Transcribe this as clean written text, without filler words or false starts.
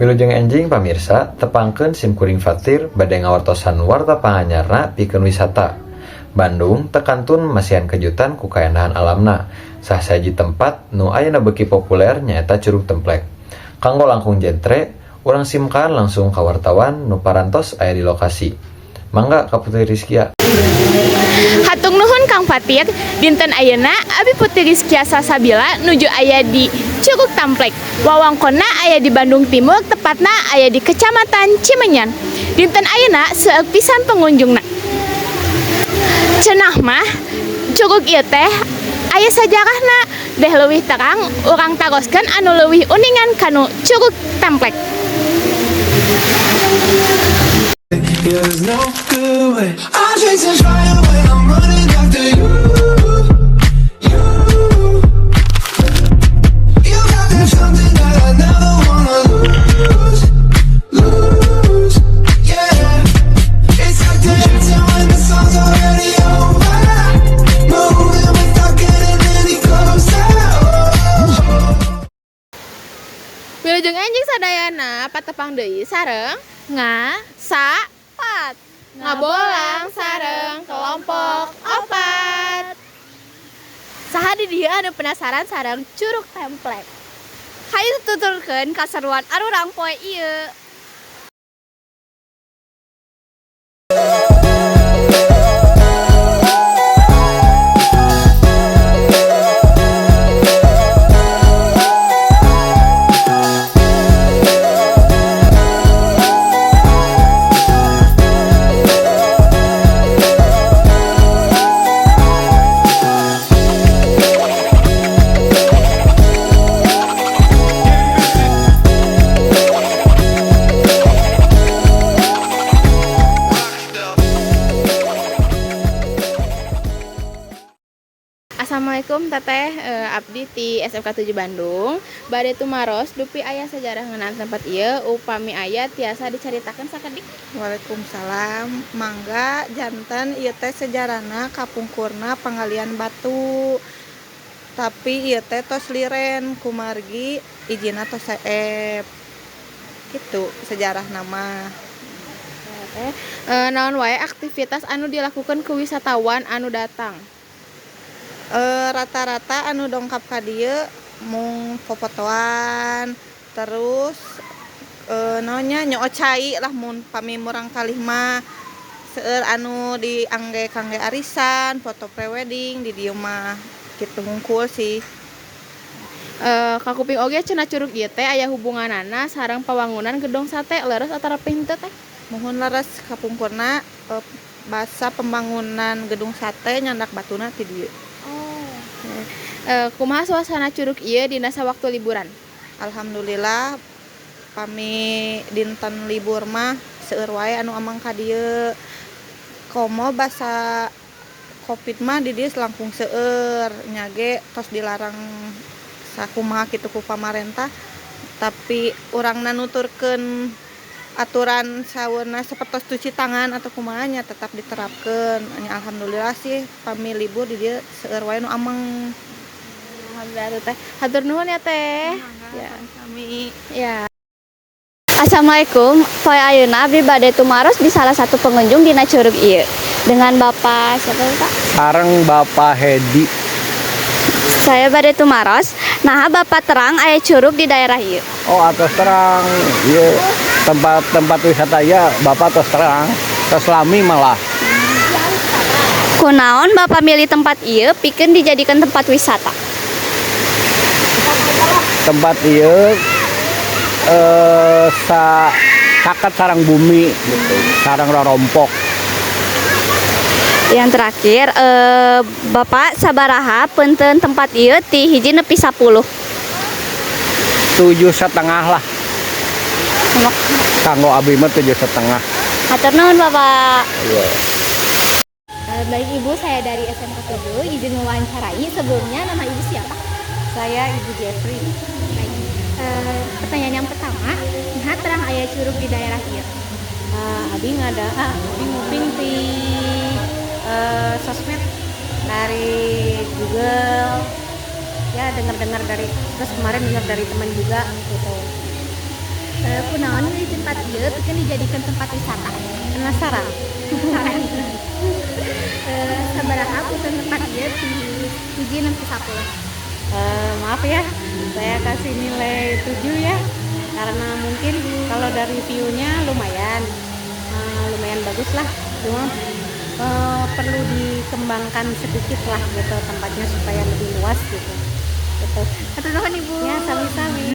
Wilujeng enjing pamirsa, tepangkeun sim kuring Fatir bade ngawartosan warta panganyarna pikeun wisata. Bandung teu kantun masihan kejutan ku kaendahan alamna. Salah sahiji tempat nu ayeuna beuki populer nyaeta Curug Templek. Kanggo langkung jentre, urang simkan langsung ka wartawan nu parantos aya di lokasi. Mangga ka Putri Rizkia. Hatur nuhun, Kang Fatir. Dinten ayeuna abi Putri Rizkia Salsabila nuju aya di Curug Tamplek. Wawangkonna aya di Bandung Timur, tepatna aya di Kecamatan Cimenyan. Dinten ayeuna seueur pisan pengunjungna. Cenah mah curug ieu teh aya sajarahna. Deh leuwih terang urang taroskeun anu leuwih uningan kanu Curug Tamplek. There's no good way. I'm chasing fire when I'm running after you. You. You got that something that I never wanna lose. Lose. Yeah. It's like dancing when the song's already over. Moving without getting any closer. Oh. Wilujeng enjing sadayana, patepang deui sareng nga sa pat ngabolang sareng kelompok 4. Saha di dieu anu penasaran sareng Curug Templek? Hayu tuturkeun kaseruan arurang poe ieu. Assalamualaikum Teteh, abdi ti SMK 7 Bandung bade tumaros dupi aya sejarah ngeunaan tempat ieu, upami aya tiasa dicaritakeun sakedik? Waalaikumsalam. Mangga. Janten ieu teh sejarahna kapungkurna panggalian batu, tapi ieu teh tos liren kumargi ijina tos seep kitu sejarahna mah. Teh, naon wae aktivitas anu dilakukan ke wisatawan anu datang? Rata-rata anu dongkap ka dieu mung popotoan, terus naon nya, nyoo cai lah. Mun pami murangkalih mah seueur anu diangge kangge arisan, foto prewedding di dieu mah, kitu hungkul sih. Kakuping oge cenah curug ieu teh aya hubunganana sareng pawangunan Gedong Sate, leres atanapi henteu, Teh? Muhun, leres. Kapungkurna basa pembangunan Gedung Sate nyandak batuna ti dieu. Oh. Kumaha suasana curug ieu dina sawaktu liburan? Alhamdulillah, pami dinten libur mah seueur wae anu ameng ka dieu. Komo basa Covid mah di dieu langkung seueur nya ge, tos dilarang sakumaha kitu ku pamarentah, tapi urangna nuturkeun aturan saweuna sapertos cuci tangan atau kumaha nya tetap diterapkeun nya. Alhamdulillah sih, pami libur di dieu seueur wae nu ameng. Alhamdulillah, Teh. Hatur nuhun ya, Teh. Ya. Sami. Ya. Assalamualaikum, poe ayeuna abdi bade tumaros di salah satu pengunjung dina curug ieu. Dengan Bapak siapa, Pak? Sareng Bapak Hedi. Saya bade tumaros, nah Bapak terang aya curug di daerah ieu? Oh, atos terang, iya, tempat-tempat wisata ya Bapak tos terang, tos lami malah. Kunaon Bapak milih tempat ieu pikeun dijadikan tempat wisata? Tempat ieu sa caket sareng bumi gitu, sareng rorompok. Yang terakhir, Bapak sabaraha peunteun tempat ieu ti 1 nepi 10? 7,5 lah. Kanggo abi mah 7,5. Hatur nuhun, Bapak. Iya. Baik Ibu, saya dari SMK 7, izin mewawancarai. Sebelumnya nama Ibu siapa? Saya Ibu Jeffrey. Baik. Pertanyaan yang pertama, nah terang aya curug di daerah ieu? Abi ngada, abi nguping di sosmed, dari Google ya, dengar-dengar dari, terus kemarin dengar dari teman juga gitu. Kunaon di tempat ieu pikeun dijadikan tempat wisata? Penasaran. Sabaraha punten tempat ieu ti 1 nepi 10? Maaf ya, saya kasih nilai 7 ya. Karena mungkin kalau dari view-nya lumayan, lumayan bagus lah. Cuma perlu dikembangkan sedikit lah gitu tempatnya supaya lebih luas gitu. Gitu. Hatur nuhun, Ibu. Ya, sami-sami.